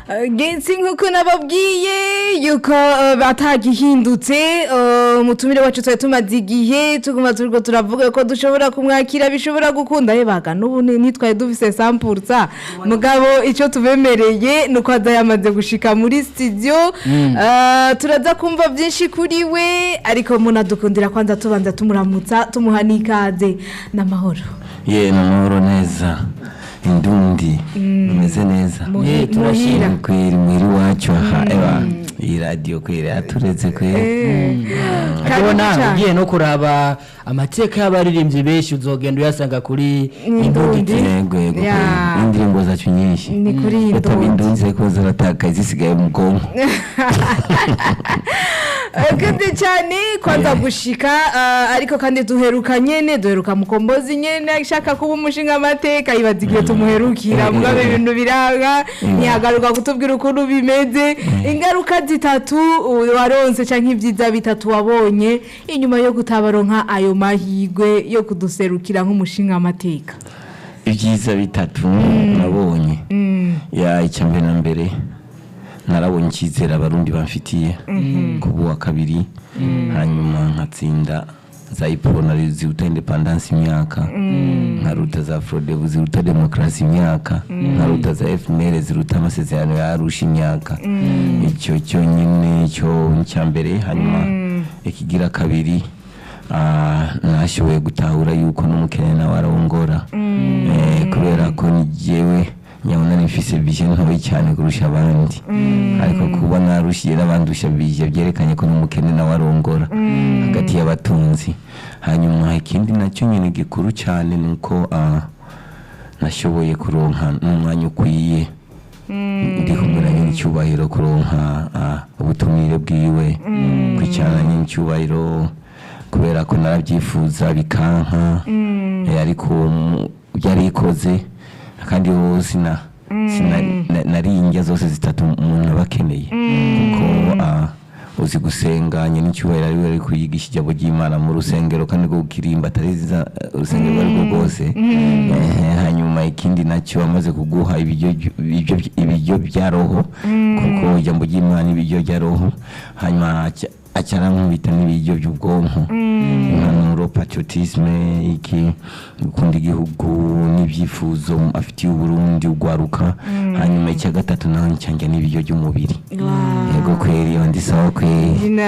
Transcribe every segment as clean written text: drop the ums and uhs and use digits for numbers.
Gensi nkuko nababwiye yuko batagihindutse umutumire wacu twari tumaze igihe tuguma turiko turavuga ko dushobora kumwakira bishobora gukunda yebaga n'ubu nitwaye dufise sampurza mugabo ico tubemereye nuko aza yamaze gushika muri studio. Turaza kumva byinshi kuri we ariko munadukundira kwanza tubanza tumuramutsa tumuha n'ikaze n'amahoro. Ye n'amahoro neza Indundi imeze neza. Turashima kweri mwiri wacu aha eba iyi radio kweri aturetse kweri. Akabona ugiye no kuraba amateka y'abaririmbyi benshi uzogenda uyasanga kuri Indundi. Yego yego, indirimbo zacu nyinshi ni kuri Indundi. Indundi ko zaratakaye zisigaye mu bwonko. Kandi cyane kwanza gushika ariko kandi duheruka nyene duheruka Mukombozi nyene ashaka kuba umushinga amateka ibaza igihe tumuherukira mugabe ibintu biranga ntiyagaruka kutubwira ukuntu bimeze. Ingaruka zitatu waronse canke ibyiza bitatu wabonye inyuma yo kutabaronka ayo mahigwe yo kuduserukira nk'umushinga amateka. Ibyiza bitatu nabonye ya icyambere na mbere narabonye icyizere abarundi bamfitiye kuba kabiri, hanyuma nkatsinda za IPRO ziruta independence imyaka, nkaruta za Frodebu ziruta demokarasi imyaka, nkaruta za FNL ziruta amasezerano ya Arusha imyaka. Icyo cyonyine cyo cyambere. Hanyuma ikigira kabiri nashoboye gutahura yuko n'umukene nawe arongora, kubera ko nijewe nyabona nifise bije ntoyi cyane kurusha abandi, ariko kuba narushiye n'abandusha bije byerekanye ko n'umukene nawe arongora hagati y'abatunzi. Hanyuma ikindi nacyo nyine gikuru cyane nuko nashoboye kuronka n'umwanya ukwiye ndi kumwe na nyiricyubahiro, kuronka ubutumire bwiwe kwicarana nyiricyubahiro, kubera ko narabyifuza bikanka, ariko byarikoze kandi hose na nari indya zose zitatu umuntu abakeneye, kuko uzi gusenga nyiricyubahiro ari we ari kuyigisha ijambo ry'Imana mu rusengero kandi rwo kirimba atari urusengero rwo rwose. Hanyuma ikindi nacyo amaze kuguha ibiryo bya roho, kuko ijambo ry'Imana ibiryo bya roho, hanyuma acarankubita n'ibiryo by'ubwonko, impanuro, patriotisme, iki gukunda igihugu n'ibyifuzo afitiye Uburundi ugwaruka. Hanyuma icya gatatu naho ncyanjye n'ibiryo by'umubiri. Yego kweri ndi sawa kweri.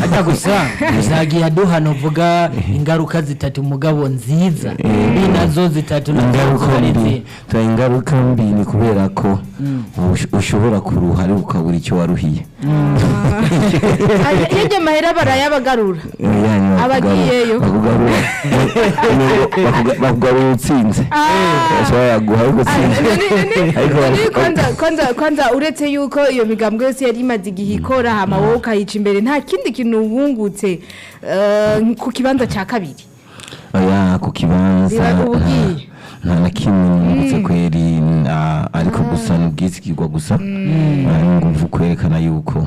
Ata gusa uzagiye aduha uvuga ingaruka zitatu mugabo nziza mbi nazo zitatu ingaruka mbi ni kubera ko ushobora kuruha ariko ukabura icyo waruhiye. Hirya mahera barayabagarura abagiyeyo bakugarura utsinze. Kwanza uretse yuko iyo migambwe yose yari imaze igihe ikora hama wowe ukayica imbere nta kindi kintu wungutse ku kibanza cya kabiri. Oya ku kibanza nta na kimwe nungutse kweri, ariko gusa n'ubwizigirwa gusa nguvu kwerekana yuko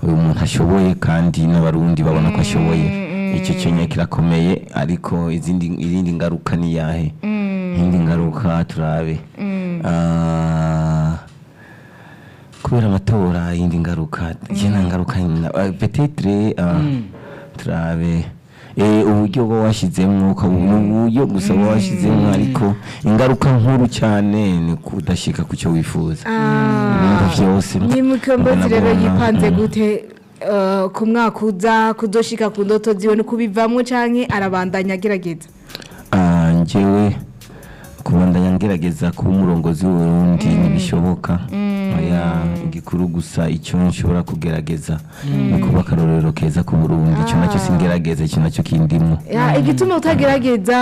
uyu muntu ashoboye kandi n'abarundi babona ko ashoboye. Icyo cyonyine kirakomeye, ariko izindi ngaruka ni yahe? Izindi ngaruka turabe kubera amatora, iyindi ngaruka nta ngaruka peut-être turabe uburyo bwo washyizemo uburyo gusa bwo washyizemo, ariko ingaruka nkuru cyane ni kudashika ku cyo wifuza. Byose ni Mukombozi rero yipanze gute ku mwaka uza kudoshika ku ndoto ziwe no kubivamo canke arabandanya agerageza? Njyewe kubandanya ngerageza kuba umurongozi w'Uburundi ntibishoboka. Oya igikuru gusa icyo nshobora kugerageza ni kuba akarorero keza ku Burundi. Icyo nacyo singerageza, icyo nacyo kindimo. Igituma utagerageza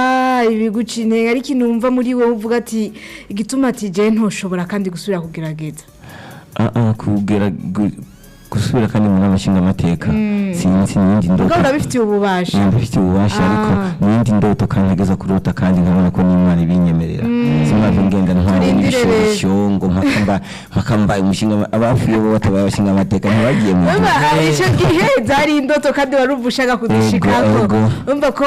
ibiguca intege ariko numva muri wowe uvuga ati igituma ati je ntoshobora kandi gusubira kugerageza. Gusubira kandi mu nama nshingamateka sinzi n'indi ndoto. Ubwo urabifitiye ububasha? Ndabifitiye ububasha, ariko n'indi ndoto kandi nageza kurota kandi nkabona ko n'Imana ibinyemerera. Sinava ngenda ntwara n'ibishobisho ngo mpaka mbaye umushinga abapfuye bo batabaye abashinga amateka ntibagiye mu icyo gihe zari indoto kandi wari ushaka kuzishikako. Umva ko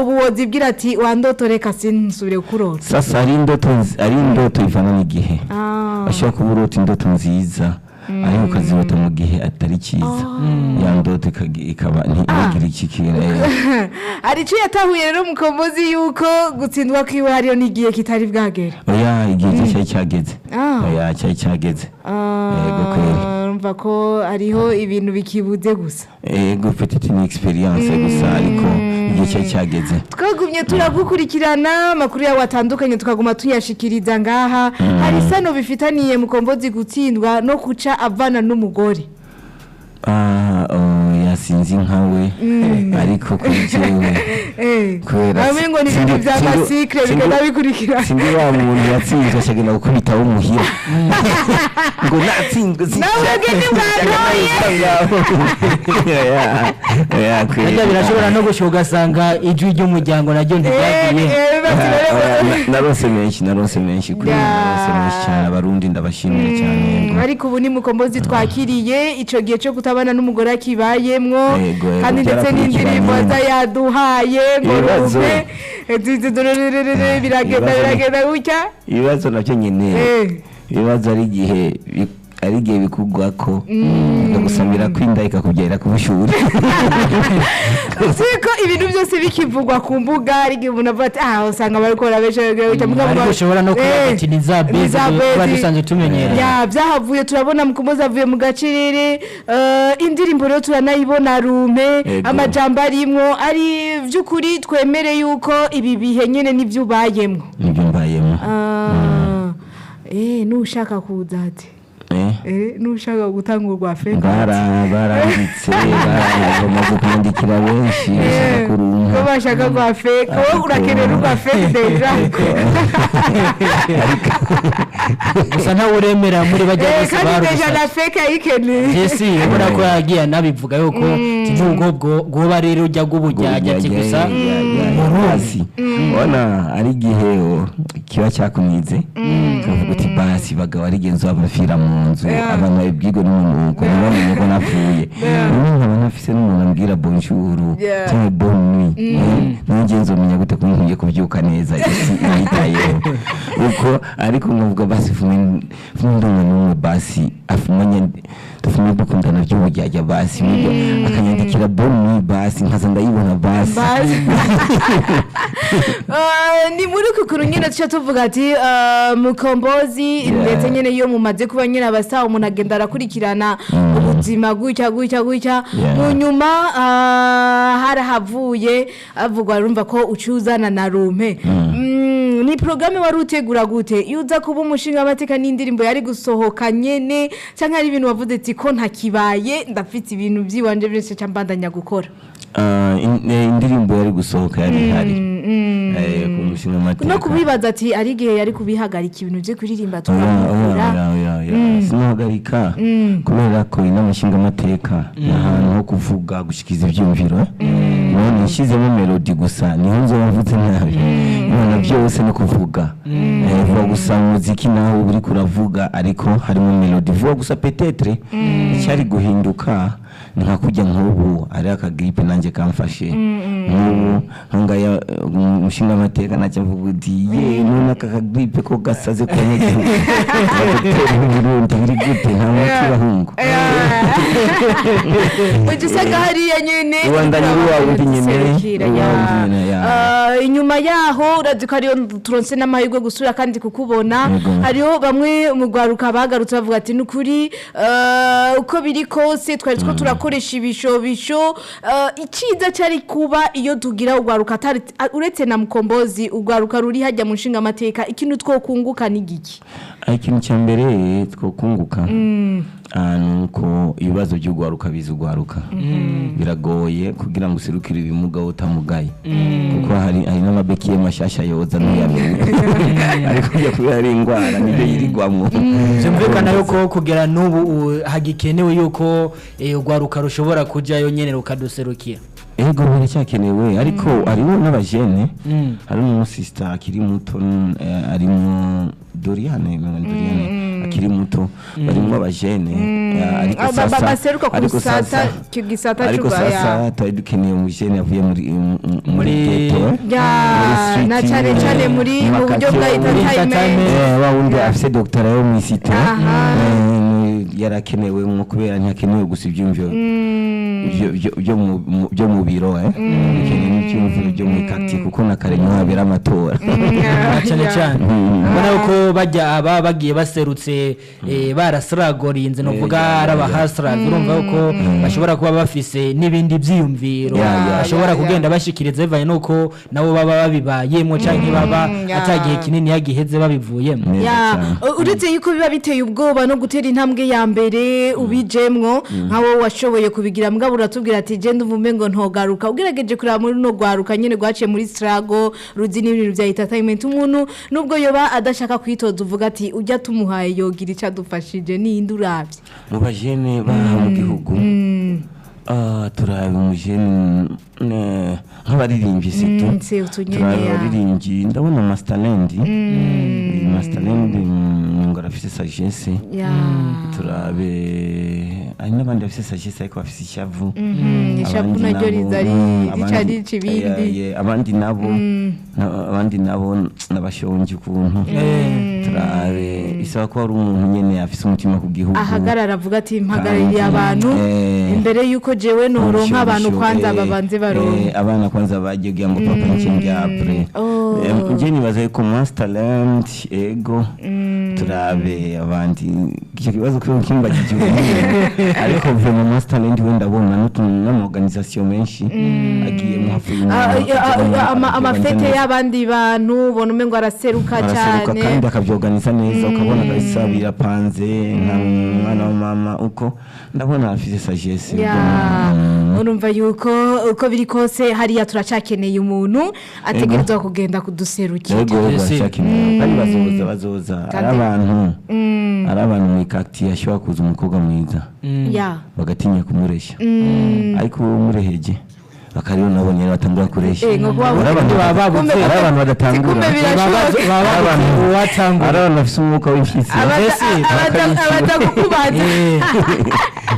ubu wozibwira ati wa ndoto reka sinsubire kurota. Sasa ari indoto ivana n'igihe. Ashobora kuba urota indoto nziza, ariko ukazirota mu gihe atari cyiza, ya ndoto ikaba ntigire ikikira. Hari icyo yatahuye rero Mukombozi, yuko gutsindwa kwiwe hariyo n'igihe kitari bwagere. Oya, igihe cye cyari cyageze. Oya, cyari cyageze. Yego kweri. Urumva ko hariho ibintu bikibuze gusa. Ego, peut-être ni expérience gusa, ariko igihe cyari cyageze. Twagumye turagukurikirana, amakuru yawe atandukanye tukaguma tuyashikiriza ngaha. Hari isano bifitaniye Mukombozi gutsindwa no kuca avana n'umugore? Ah, oya, sinzi nkawe, ariko kuri jewe kubera Bamwe ngo ni ibintu bya masikre bigenda bikurikira. Sindi wa muntu yatsinzwe ashagenda gukubita wo muhira ngo natsinzwe. Nawe ubwenge bwantoye. Harya birashobora no gushyuha, ugasanga ijwi ry'umuryango naryo ntiryagiye. Narose menshi, narose menshi kuri, narose menshi cyane. Abarundi ndabashimiye cyane, yego. Ariko ubu ni Mukombozi twakiriye, ico gihe cyo kutabana n'umugore akibayemwo. Yego, yego, kandi ndetse n'indirimbo byarakurikiranye. aza yaduhaye ngo Ibibazo. rume biragenda Ibibazo. biragenda gutya. Ibibazo nabyo nyine, ibibazo ari igihe bikugwako, bikagusamira kwinda, ikakubyarira kubushyuhe. Siko ibintu byose bikivugwa ku mbuga, ari igihe umuntu avuga ati ah, usanga bariko barabesha gutya, mugabo Ariko ushobora no kuvuga ati ni za ni bezi za tuba bezi. dusanzwe tumenyereye. Ya, byahavuye turabona Mukombozi avuye mu gacirere, indirimbo rero turanayibona rume. Yego. Amajambo arimwo ari by'ukuri, twemere yuko ibi bihe nyene nivyo ubayemwo. Nibyo mbayemo. Ah, nushaka kuza ati nushaka gutanga urwa feka. Baranditse, bamaze kwandikira benshi bashaka Ko kurunka. bashaka rwa feka, wowe urakenera urwa feka déjà. Gusa ntawe uremera muri bajya bose Kandi déjà barusatse. la feka ayikeneye. Jesse ubona ko yagiye anabivuga yuko nubwo bwoba rero ujya bw'ubujyajya ati gusa basi ubona ari igihe kiba cyakunyize, ukavuga uti basi bagabo ari igihe nzabafira mu nzu, abantu babibwirwe n'umunuko, ntibamenye ko napfuye, none nkaba ntafise n'umuntu ambwira bonjour cyangwa bonne nuit. Nanjye nzomenya gute ko nkwiye kubyuka neza isi inyitayeho uko? Ariko nkavuga basi fume fume ndumwe n'umwe, basi afumanye tufume dukundana by'ubujyajya, basi mubyo akanyandikira bonne nuit, basi nkaza ndayibona basi. Basi. Ni muri uku kuntu nyine tuca tuvuga ati Mukombozi, ndetse nyine iyo mumaze kuba nyine abasa, umuntu agenda arakurikirana ubuzima gutya gutya gutya. Mu nyuma harahavuye avugwa, urumva ko ucuzana na rumpe. Ni porogaramu wari utegura gute iyo uza kuba umushinga w'amateka? N'indirimbo yari gusohoka nyene, cyangwa ari ibintu wavuze ati ko ntakibaye, ndafite ibintu by'iwanje byinshi nca mbandanya gukora? Ah, indirimbo yari gusohoka, yari ihari ku mushinga amateka. No kubibaza ati ari igihe yari kubihagarika ibintu byo kuririmba Oya, oya, tukamukura. oya, oya, oya. Sinahagarika, kubera ko inama nshingamateka ni ahantu ho kuvuga, gushikiza ibyumviro. None nshyizemo melody gusa niho nzoba mvuze nabi. None byose ni kuvuga. Vuga gusa muziki naho uba uriko uravuga, ariko harimo melody, vuga gusa. Peut-être icyari guhinduka ni nka kujya nk'ubu ari akagripe nanjye kamfashe nk'ubu nkangaya umushingamateka, nacyo mvuga uti ye none aka kagripe ko gasaze ku banyagihugu, abadogiteri b'u Burundi, biri gute? Nta muti bahungu? Ujya usanga hariya nyine Rubanda ni wa wundi nyene, Serukira, wa ya. wundi nyene, ya. Inyuma yaho urazi ko ariyo turonse n'amahirwe gusura kandi kukubona. Yego. Hariho bamwe mu rwaruka bagarutse bavuga ati nukuri, uko biri kose twari two turakoresha ibishobisho, icyiza cyari kuba iyo tugira urwaruka atari uretse na Mukombozi, urwaruka ruri hajya mu nshinga amateka, ikintu twokunguka ni giki? Ikintu cya mbere twokunguka, ni uko ibibazo by'urwaruka biza urwaruka biragoye kugira ngo userukire ibimuga utamugaye, kuko hari n'amabekiye mashasha yoza ntuyamenye, ariko ujya kubera ari indwara nibyo yirigwamo. Byumvikana yuko kugera n'ubu hagikenewe yuko urwaruka rushobora kujyayo nyene rukaduserukira. Ego, biracyakenewe, ariko hariho n'abajene, harimo umusisita akiri muto, arimo Doriane, Doriane. Akiri muto, barimwo abajene. Ya, ariko Ah, sasa baseruka ku ariko gisata sasa ku gisata ariko c'urwaya. sasa twari dukeneye umujene avuye muri Muri- ghetto, eh. Ya, Muri street, na cane cane muri mu buryo bwa makatiye, muri entertainment. Eh, wa wundi afise doctora yo mw'isite. Aha. Yarakenewe mwo kubera ntihakenewe gusa ivyumviro byo mu biro, bikeneye n'ivyumviro byo muri quartier, kuko na kare niho habera amatora. Cyane cyane ubona ko bajya aba bagiye baserutse, barasiragorinze, novuga ari abahasirazi, urumva ko bashobora kuba bafise n'ibindi byiyumviro bashobora kugenda bashikiriza bivanye n'uko nabo baba babibayemo canke baba atagihe kinini yagiheze babivuyemo. Neza Ya, cane. Uretse yuko biba biteye ubwoba no gutera intambwe ya mbere ubijemwo, nka wowe washoboye kubigira, mbwa uratubwira ati genda uvume ngo ntogaruka. Ugerageje kureba muri runo rwaruka nyene rwaciye muri struggle, ruzi n'ibintu bya entertainment, umuntu nubwo yoba adashaka kwitoza, uvuga ati ujya tumuhaye yogira icyo adufashije, ninde uravye? Mu bajene baha mu gihugu, turabe umujene nk'abaririmbyi situ surtout nyene turabe abaririmbyi, ndabona Masterland. Uyu Masterland, ngo arafise sagesse. Turabe hari n'abandi bafise sagesse ariko bafise ishavu. Ishavu Abandi naryo nabo, riza rica rica ibindi. Abandi nabo abandi nabo n'abashonje ukuntu. Turabe isaba ko hari umuntu nyene afise umutima ku gihugu, ahagarara avuga ati mpagarariye Kandi, abantu imbere yuko jewe noronka abantu, kwanza babanze baronka. Abana kwanza bagiye kugira ngo papa nkingi apre. Oh. Nje nibaza yuko Masterland, ego. Turabe abandi, icyo kibazo kuri kimbagije ubu, ariko vraiment Masterland we ndabona n'ama organisation menshi agiye mu hafi Amafete y'abandi bantu ubona umengo araseruka araseruka cyane. Kandi akabyorganiza neza, ukabona kabisa birapanze nka mwana wa mama, uko ndabona afise sagesse. Ya, urumva yuko uko biri kose hariya turacakeneye umuntu ategerezwa kugenda kuduserukira. Yego. Ese. Baracakeneye kandi bazoza ari abantu, ari abantu mu ikati ashobora kuza umukobwa mwiza bagatinya kumureshya, ariko uwo umureheje bakariyo nabo nyene batangura kureshya. Nko kuba Ari abantu Baba babuze. ari abantu badatangura. Kumbe birashoboka. Baba Ari abantu- uwatangura. ari abantu bafise umwuka w'impyisi. Abaza kukubaza.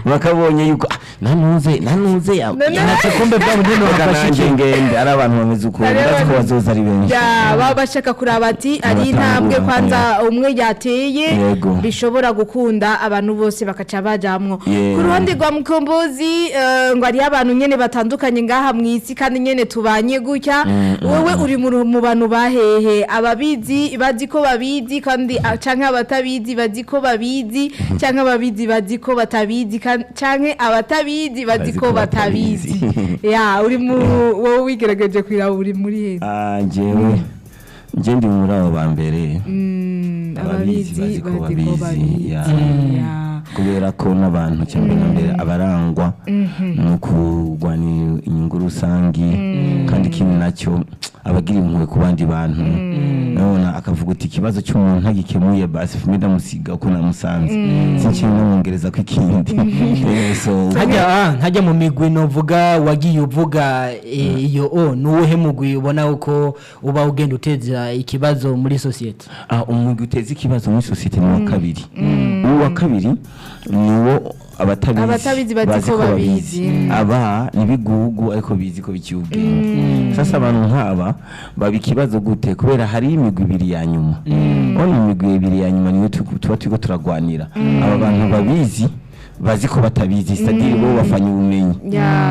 Bakabonye yuko "Ah, nanuze ya None- Ati kumbe bwa bundi Reka nofashe nanjye iki?" ngende. Ari abantu bameze ukuntu, Ari ndazi ko abantu- bazoza ari benshi. Ya, baba bashaka kuraba ati ari Abatangura, intambwe kwanza umwe yateye Yego. bishobora gukunda abantu bose bakaca bajamwo. Yeah. Ku ruhande rwa Mukombozi, ngo hariho abantu nyene batandukanye ngaha mu isi kandi nyene tubanye gutya, wowe uri mu bantu bahehe? Ababizi bazi ko babizi kandi canke abatabizi bazi ko babizi, canke ababizi bazi ko batabizi, canke abatabizi bazi ko batabizi? Ya, uri mu wowe wigerageje kwiraba, uri muri hehe? Ah, jewe nje ndi muri abo ba mbere. Ababizi ababizi bazi ko bazi ko babizi, babizi. Ya. Ya. Kubera ko n'abantu cyane na mbere abarangwa no kurwanira inyungu rusangi, kandi ikindi nacyo abagira impuhwe ku bandi bantu. Nabona akavuga uti ikibazo cy'umuntu ntagikemuye, basi fume ndamusiga uko namusanze, sinshimye namwongereza ko ikindi. So Hajya mu migwi novuga wagiye uvuga, iyo o nuwuhe mugwi ubona uko uba ugenda uteza ikibazo muri sosiyete? Ah, umugwi uteza ikibazo muri sosiyete ni uwa kabiri. Uwa kabiri ni uwo abatabizi Abatabizi bazi ko babizi. Aba ni bigugu ariko bizi ko biciye ubwenge. Sasa abantu nk'aba baba ikibazo gute? Kubera hari imigwi ibiri ya nyuma. Urabona imigwi ibiri ya nyuma niyo tuba turiko turagwanira. Aba bantu babizi bazi ko batabizi, c'est-à-dire bo bafanye ubumenyi,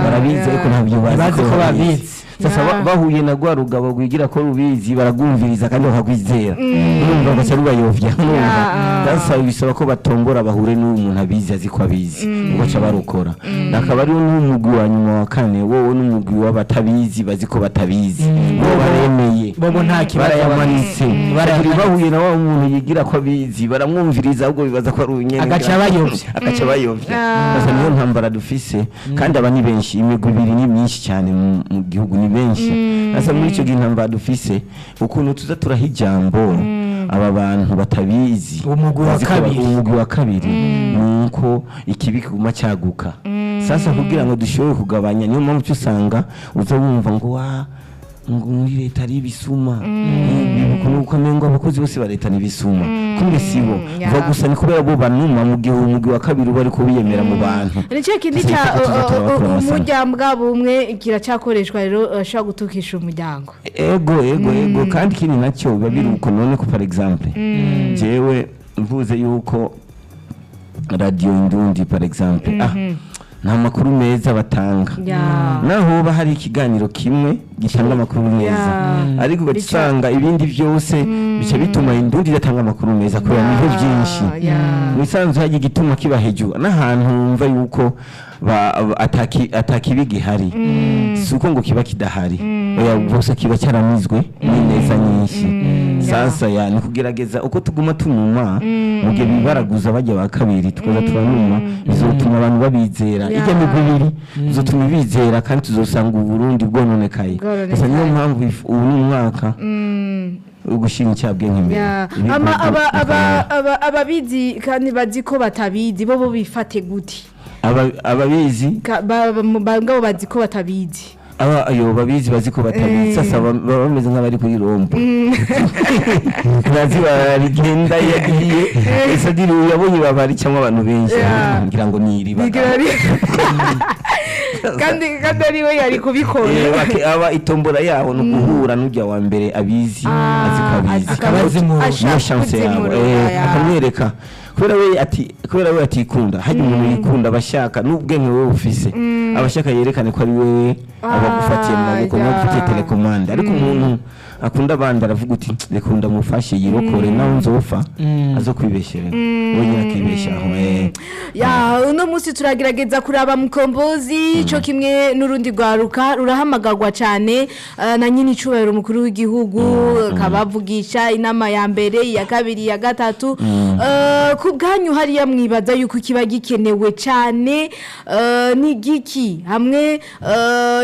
barabizi ariko ntabyo bazi Bazi ko ko babizi. babizi. Sasa bahuye na rwa rugabo rwigira ko rubizi, baragumviriza kandi bakakwizera, urumva bagaca rubayovya. Urumva sasa bisaba ko batongora bahure n'uwo muntu abizi azi ko abizi, ugaca barukora. Akaba ariwo n'umugwi wa nyuma wa kane, wowe n'umugwi w'abatabizi bazi ko batabizi, bo baremeye. Bobo nta kibazo. Barayamanitse. Barayamanitse. Bahuye na wa muntu yigira ko abizi, baramwumviriza, ahubwo bibaza ko ari unyene. Agaca abayovya. Agaca bayovya. Sasa niyo ntambara dufise, kandi aba ni benshi. Imigwi ibiri ni myinshi cyane mu gihugu, ni benshi. Sasa muri icyo gihe intambara dufise, ukuntu tuza turaha ijambo aba bantu batabizi, Umugwi wa bazi ko kabiri. Umugwi wa kabiri, ni uko ikibi kiguma cyaguka. Sasa kugira ngo dushobore kugabanya, niyo mpamvu uca usanga uza wumva ngo wa Ngo muri leta ari ibisuma, nuko amengo abakozi bose ba leta ni ibisuma, kumbe sibo. Ya. Vuga gusa ni kubera bo banuma mu gihe umugwi wa kabiri uba ariko biyemera mu bantu. Nicyo kindi Sasa cya tuza turabakura amasano. umuryango bumwe kiracyakoreshwa rero, ushobora gutukisha umuryango. Ego, kandi ikindi nacyo biba biri uko. None ko par exemple jewe mvuze yuko Radio Indundi par exemple nta makuru meza batanga, naho hoba hari ikiganiro kimwe gitanga amakuru meza, ariko ugaca usanga ibindi byose bica bituma Indundi idatanga amakuru meza kubera niho byinshi. Mu isanzwe hajya igituma kiba hejuru n'ahantu wumva yuko atakibi gihari, si uko ngo kiba kidahari, oya, bose kiba cyaramizwe n'ineza nyinshi. Sasa ya ni kugerageza uko tuguma tunuma mu gihe bibaraguza bajya ba kabiri, tukaza turanuma, bizotuma abantu babizera. Ijya migwi ibiri bizotuma bizera, kandi tuzosanga Uburundi bwononekaye. Bwononekaye. Gusa niyo mpamvu ubu ni umwaka wo gushyira incabwenge imbere. Ibihugu Ama aba aba bikomeye. Ababizi kandi bazi ko batabizi bo bifate gute? Ababizi Bangabo bazi ko batabizi. Aba ayo babizi bazi ko batabizi, sasa baba bameze nk'abari kuri rombo, bazi barigenda yagiye ese diri yabonye babari cyangwa abantu benshi ngira ngo ni iri. Bigira kandi ari we yari kubikora. Aba itombora yaho ni uguhura n'ujya wa mbere abizi, azi ko abizi. Akabazimura. Niyo Ashaka chance yawe. kuzimura, Akamwereka kubera we atikunda. Hajya umuntu yikunda abashaka n'ubwenge wowe ufise, abashaka yerekane ko ari wewe abagufatiye mu maboko, n'abagufatiye télécommande. Ariko umuntu akunda abandi aravuga uti: "Reka ndamufashe yirokore, nawe nzofa azo kwibesherera wenyine akibeshaho." Ya, uno munsi turagerageza kuraba Mukombozi cyo kimwe n'urundi rwaruka rurahamagarwa cyane na nyine icubahiro umukuru w'igihugu, kabavugisha inama ya mbere, iya kabiri, iya gatatu. Ku bwanyu hariya mwibaza yuko kiba gikenewe cyane ni giki? Hamwe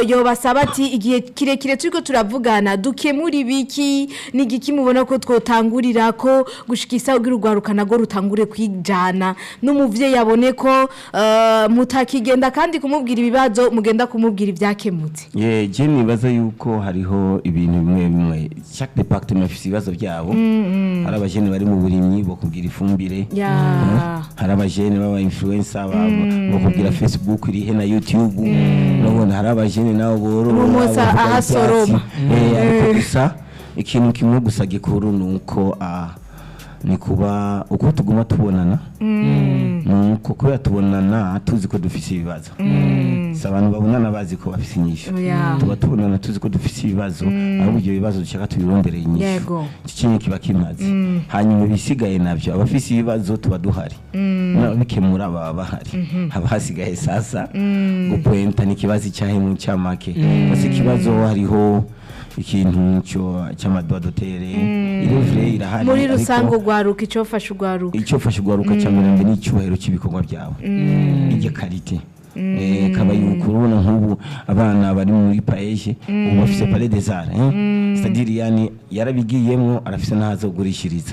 yobasaba ati igihe kirekire turiko turavugana dukemura ibiki, ni giki mubona ko twotangurira ko gushikisa kugira urwaruka nago rutangure kwijana, n'umuvyeyi abone ko mutakigenda kandi kumubwira ibibazo, mugenda kumubwira ibyakemutse? Ye, je nibaza yuko hariho ibintu bimwe bimwe, chaque département ifise ibibazo byabo. Hari abajene bari mu burimyi bakubwira ifumbire, hari abajene baba influencer bakubwira Facebook irihe na YouTube. Urabona hari abajene nabo borora, Mumosa bavuga ahasoroma. ivyatsi. Ariko gusa ikintu kimwe gusa gikuru ni uko ni kuba uko tuguma tubonana, nuko kubera tubonana tuzi ko dufise ibibazo. Si abantu babonana bazi ko bafise inyishu. Tuba tubonana tuzi ko dufise ibibazo, ahubwo ibyo bibazo dushaka tubirondereye inyishu. Icyo kintu kiba kimaze, hanyuma ibisigaye nabyo abafise ibibazo tuba duhari, n'ababikemura baba bahari. Haba hasigaye sasa gupointa ni ikibazo icyahe mu cyamake. Basi ikibazo hariho ikintu cyo cy'ama droits d'auteur, irevure irahari. Muri Ariko rusange urwaruka, icofasha urwaruka? Icyo fasha urwaruka cya mbere mbere ni icyubahiro cy'ibikorwa byawe, irya qualité. Kaba yuko urabona nk'ubu abana bari muri PAEEJ ubu bafise Palais des Arts, c'est-à-dire yani yarabigiyemwo, arafise n'aho azogurishiriza.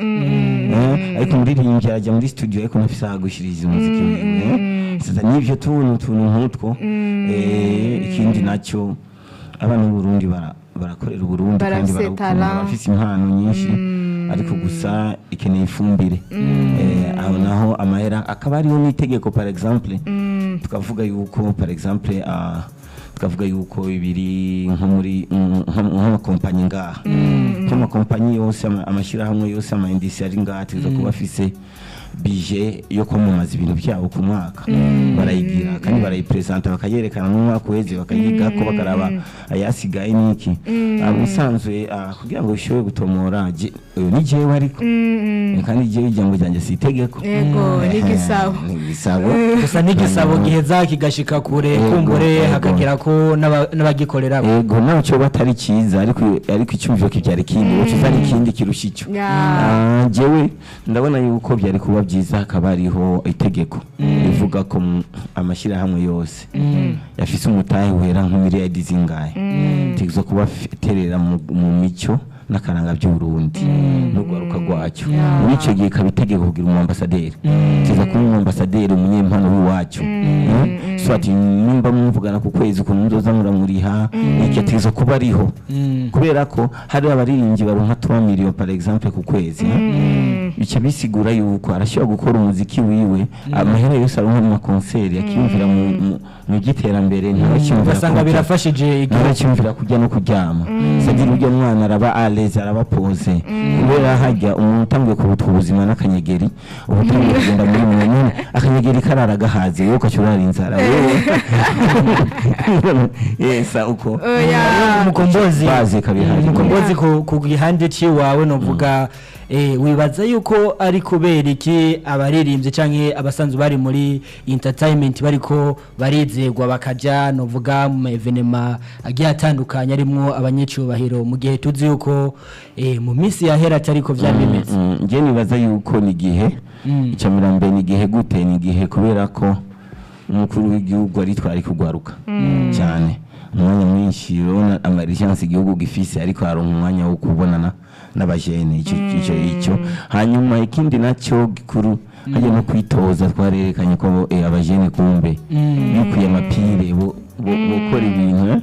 Ariko umuririmbyi arajya muri studio ariko ntafise aho agurishiriza umuziki wiwe. C'est-à-dire n'ivyo tuntu nk'utwo. Ikindi nacyo, abana b'Uburundi barakorera Uburundi kandi Barafise barabukunda, talent. barafise impano nyinshi, ariko gusa ikeneye ifumbire. Aho naho amahera akaba ariyo n'itegeko. Par exemple tukavuga yuko, par exemple tukavuga yuko ibiri nko muri nk'amakompanyi ngaha, nk'amakompanyi yose, amashyirahamwe yose, ama industries ari ngaha ategerezwa kuba afise budget yo kwamamaza ibintu byabo ku mwaka. Barayigira kandi barayipresenta, bakayerekana n'umwaka uheze, bakayigako, bakaraba ayasigaye n'iki. Ubusanzwe kugira ngo bishobore gutomora uyu ni jewe, ariko kandi jewe ijambo ryanjye si itegeko. Yego, ni igisabo. Ni igisabo. Gusa n'igisabo giheza kigashika kure, kumbure hakagera ko n'abagikorera. Yego, naco batari cyiza, ariko icyumviro kibyara ikindi, uca uzana ikindi kirusha icyo. Jewe ndabona yuko byari kuba byiza hakaba hariho itegeko rivuga ko amashyirahamwe yose yafise umutahe wera nk'imiliyaridi zingahe tegerezwa kuba terera mu mico. n'akaranga by'Uburundi n'urwaruka rwacyo. Muri icyo gihe kabitegeka kugira umu ambassadeur, kiza kuba umu ambassadeur umunyempano w'iwacu. So ati nimba muvugana ku kwezi ukuntu muzoza muramuriha, iki ategerezwa kuba ariho, kubera ko hari abaririmbyi baronka 3 millions par exemple ku kwezi, bica bisigura yuko arashobora gukora umuziki wiwe, amahera yose aronka mu makonseri akiyumvira mu by'iterambere, ntabakiyumvira Ugasanga kurya. birafashije igihugu. Ntabakiyumvira kurya no kuryama, c'est-à-dire urya mwana araba à l'aise, araba posé, kubera hajya umuntu utanguye kubutwa ubuzima n'akanyegeri, uba utanguye kugenda muri mwe akanyegeri karara gahaze, wowe ugaca urara inzara wewe yesa uko. Oya. Umukombozi, Baze kabihari. Umukombozi, ku gihande ciwawe novuga, wibaza yuko ari kubera iki abaririmbyi canke abasanzwe bari muri entertainment bariko barizegwa bakaja novuga mu événements agiye atandukanye arimwo abanyecubahiro, mu gihe tuzi yuko mu minsi yahera atariko vyari bimeze? Nje nibaza yuko ni igihe icya mbere, ni igihe gute? Ni igihe kubera ko umukuru w'igihugu aritwara kugwaruka cyane umwanya mwinshi. Urabona ama urgences igihugu gifise, ariko haronka umwanya wo kubonana n'abajene. Icyo hanyuma ikindi nacyo gikuru hajya no kwitoza, twarerekanye ko abajene kumbe bikwiye amapire bokora ibintu.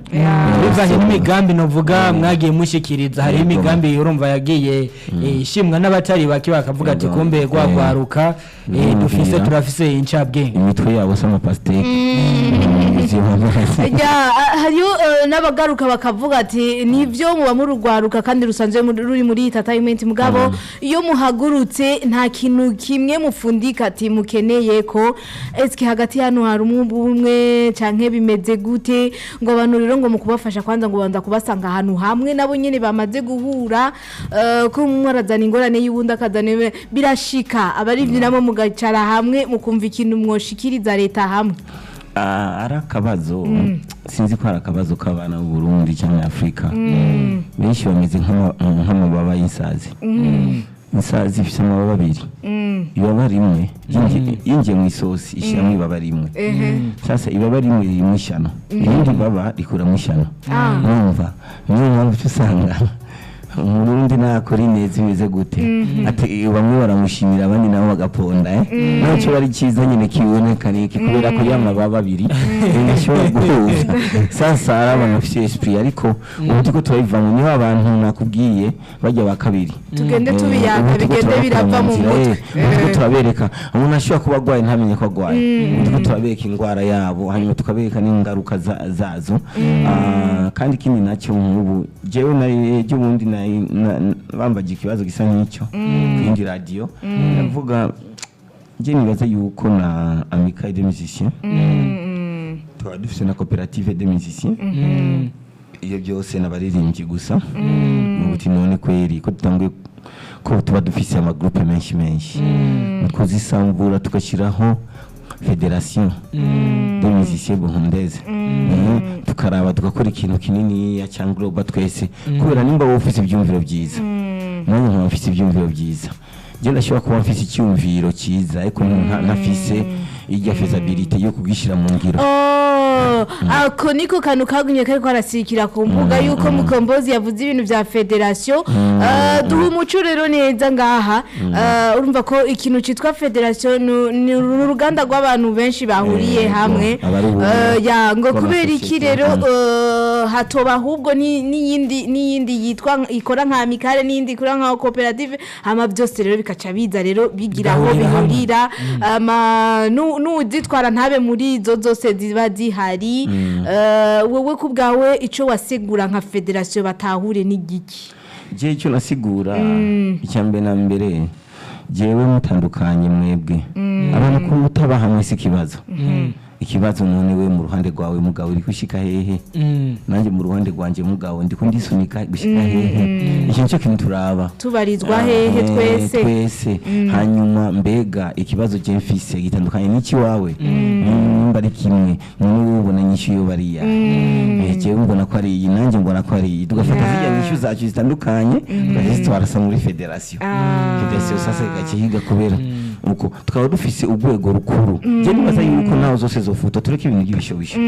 Bivanye n'imigambi novuga mwagiye mushikiriza, hariho imigambi urumva yagiye ishimwa n'abatari bake, bakavuga ati kumbe gwagwaruka dufise turafise incabwenge. Imitwe yabo se amapasiteke yuzuye amaraso. Ya, hariyo n'abagaruka bakavuga ati nivyo muba murugwaruka kandi rusanzwe ruri muri entertainment, mugabo iyo muhagurutse nta kintu kimwe mufundika ati mukeneye ko eske hagati hano hari umwe canke bimeze gute, ngo abantu rero ngo mu kubafasha kwanza ngo banza kubasanga ahantu hamwe nabo nyene bamaze guhura, ko umwe arazana ingorane y'uwundi akazana birashika abarivyi nabo mugacara hamwe mukumva ikintu mwoshikiriza leta hamwe? Ah, ari akabazo, sinzi ko ari akabazo k'abana b'u Burundi cyangwa Afurika. Benshi bameze nk'amababa y'insazi. Insazi ifite amababa abiri, ibaba rimwe yinjiye mu isosi ishyiramo ibaba rimwe. Sasa ibaba rimwe ririmo ishyano, irindi baba rikuramo ishyano. Numva niyo mpamvu uca usanga Umurundi nakora ineza imeze gute, ati bamwe baramushimira, abandi nabo bagaponda, ntacyo bari cyiza nyine kiboneka niki, kubera ko ya mababa abiri ntashobora guhuza. Sasa hari abantu bafite esprit, ariko ubu turiko turabivamo, niho abantu nakubwiye bajya ba kabiri. Tugende tubiyaga, Ubu turiko bigende turabakura birava mu nzira, mutwe. Ubu turiko turabereka umuntu ashobora kuba agwaye ntamenye ko agwaye. Ubu turiko turabereka indwara yabo, hanyuma tukabereka n'ingaruka zazo. Kandi ikindi nacyo, nk'ubu jewe nari ejo bundi bambaje ikibazo gisa nk'icyo ku yindi radiyo, ndavuga nje nibaza yuko na Amicale des musiciens tukaba dufise na coopérative des musiciens, iyo byose n'abaririmbyi gusa. Ubu none kweri ko dutanguye ko tuba dufise ama groupes menshi menshi, twuzisambura tugashyiraho fédération des musiciens burundaises, tukaraba tugakora ikintu kininiya cyangwa global twese, kubera nimba wowe ufise ibyumviro byiza, nanjye nkaba mfise ibyumviro byiza, njye ndashobora kuba mfise icyumviro cyiza, ariko ntafise irya faisabilité yo kugishyira mu ngiro. Oh, ako niko kantu kagumye kariko karasirikira ku mbuga yuko Mukombozi yavuze ibintu vya fédération. Duha umuco rero neza ngaha. Urumva ko ikintu citwa fédération ni uruganda rw'abantu benshi bahuriye hamwe. Abari ubumwe Ya, ngo kubera iki bw'amasosiyete. rero hatoba ahubwo n'iyindi yitwa ikora nka amicale n'iyindi ikora nka koperative, hama byose rero bikaca biza rero bigira aho Bigahurira hamwe. bihurira, ama n'uwuzitwara ntabe muri izo zose ziba zihari. Wowe ku bwawe ico wasigura nka fédération batahure n'igiki? Jewe icyo nasigura, icya mbere na mbere, jewe mutandukanye mwebwe abantu ko mutaba hamwe si ikibazo. Ikibazo none we mu ruhande rwawe mugabo uri gushika hehe, nanjye mu ruhande rwanjye mugabo ndiko ndisunika gushika hehe? Icyo nicyo kintu turaba. Tubarizwa hehe twese? Twese. Hanyuma mbega ikibazo je mfise gitandukanye n'ikiwawe? Nimba ari kimwe, none wowe ubona inyishu yo bariya? Jewe mbona ko ari iyi, nanjye mbona ko ari iyi, tugafata zirya nyishu zacu zitandukanye tukazitwara sa muri fédération. Fédération sasa igaca higa kubera Uko tukaba dufise urwego rukuru. Je nibaza yuko naho zose zofuta, tureke ibintu by'ibishobisho.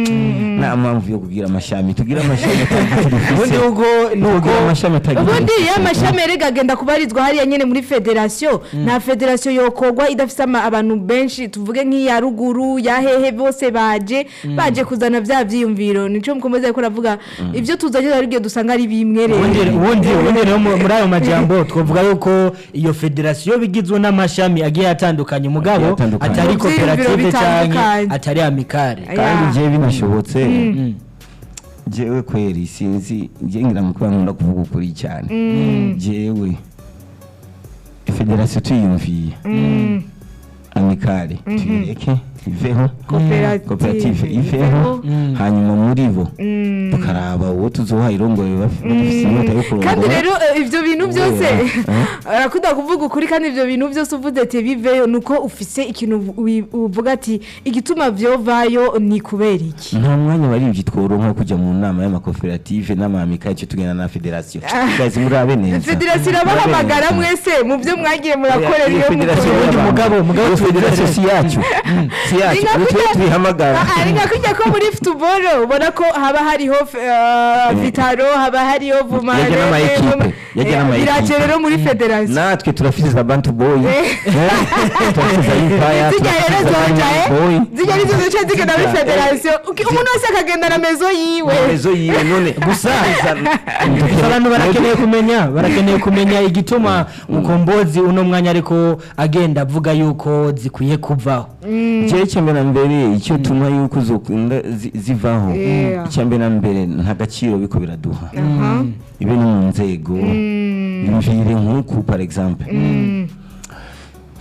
Nta mpamvu yo kugira amashami, tugira amashami atagira dufise. Ubundi ubwo nuko Tugira amashami atagira Ubundi dufise. iyo amashami erega agenda kubarizwa hariya nyene muri federasiyo, nta federasiyo yokorwa idafise abantu benshi, tuvuge nk'iya ruguru ya hehe, bose baje kuzana vya vyiyumviro. Nico mukomeza ariko aravuga, ivyo tuzanye ari byo dusanga ari bimwe rero. Ubundi rero muri ayo majambo twavuga yuko iyo federasiyo bigizwe n'amashami agiye atandukanye, mugabo Agiye atandukanye. atari Mu vyiyumviro koperative canke bitandukanye. atari amicale. Kandi jewe binashobotse, jewe kweri sinzi, je ngira mu kuba nkunda kuvuga ukuri cyane, jewe federasiyo tuyiyumviye, amicale tuyireke iveho, koperative iveho, hanyuma muri bo tukaraba uwo tuzoha irongoye bafise inyota yo kurongora. Kandi rero ivyo bintu byose Eh? arakunda kuvuga ukuri, kandi ivyo bintu byose uvuze ati biveyo, nuko ufise ikintu uvuga ati igituma vyovayo ni kubera iki. Nta mwanya barivyi tworonka kujya mu nama y'amakoperative n'amamikale, icyo tugenda na federasiyo. Guys, murabe neza. Federasiyo irabahamagara mwese mu byo mwagiye murakorera iyo Federasiyo mukorera. Ubundi mugabo Iyo federasiyo si yacu, si yacu. Ni nka Ubu twe tuyihamagara. Ah, ni nka kujya ko muri football ubona ko haba hariho Vitaro, haba hariho Vumare. Yajya n'ama-equipe, yajya n'ama-equipe. Biraje rero muri federasiyo. Natwe turafise za Bantu Boy, turafise za Empire, Zijya rero turafise za zoja Boy. Zijya nizo zica zigenda muri federasiyo, umuntu wese akagenda na mezo yiwe. Mezo yiwe none. Gusa abantu barakeneye kumenya igituma Mukombozi uno mwanya ariko agenda avuga yuko zikwiye kuvaho. Jewe icya mbere na mbere, icyo tuma yuko zokunda zivaho, icya mbere na mbere, nta gaciro biko biraduha ibe ni mu nzego. Yumvire nk'uku, par exemple,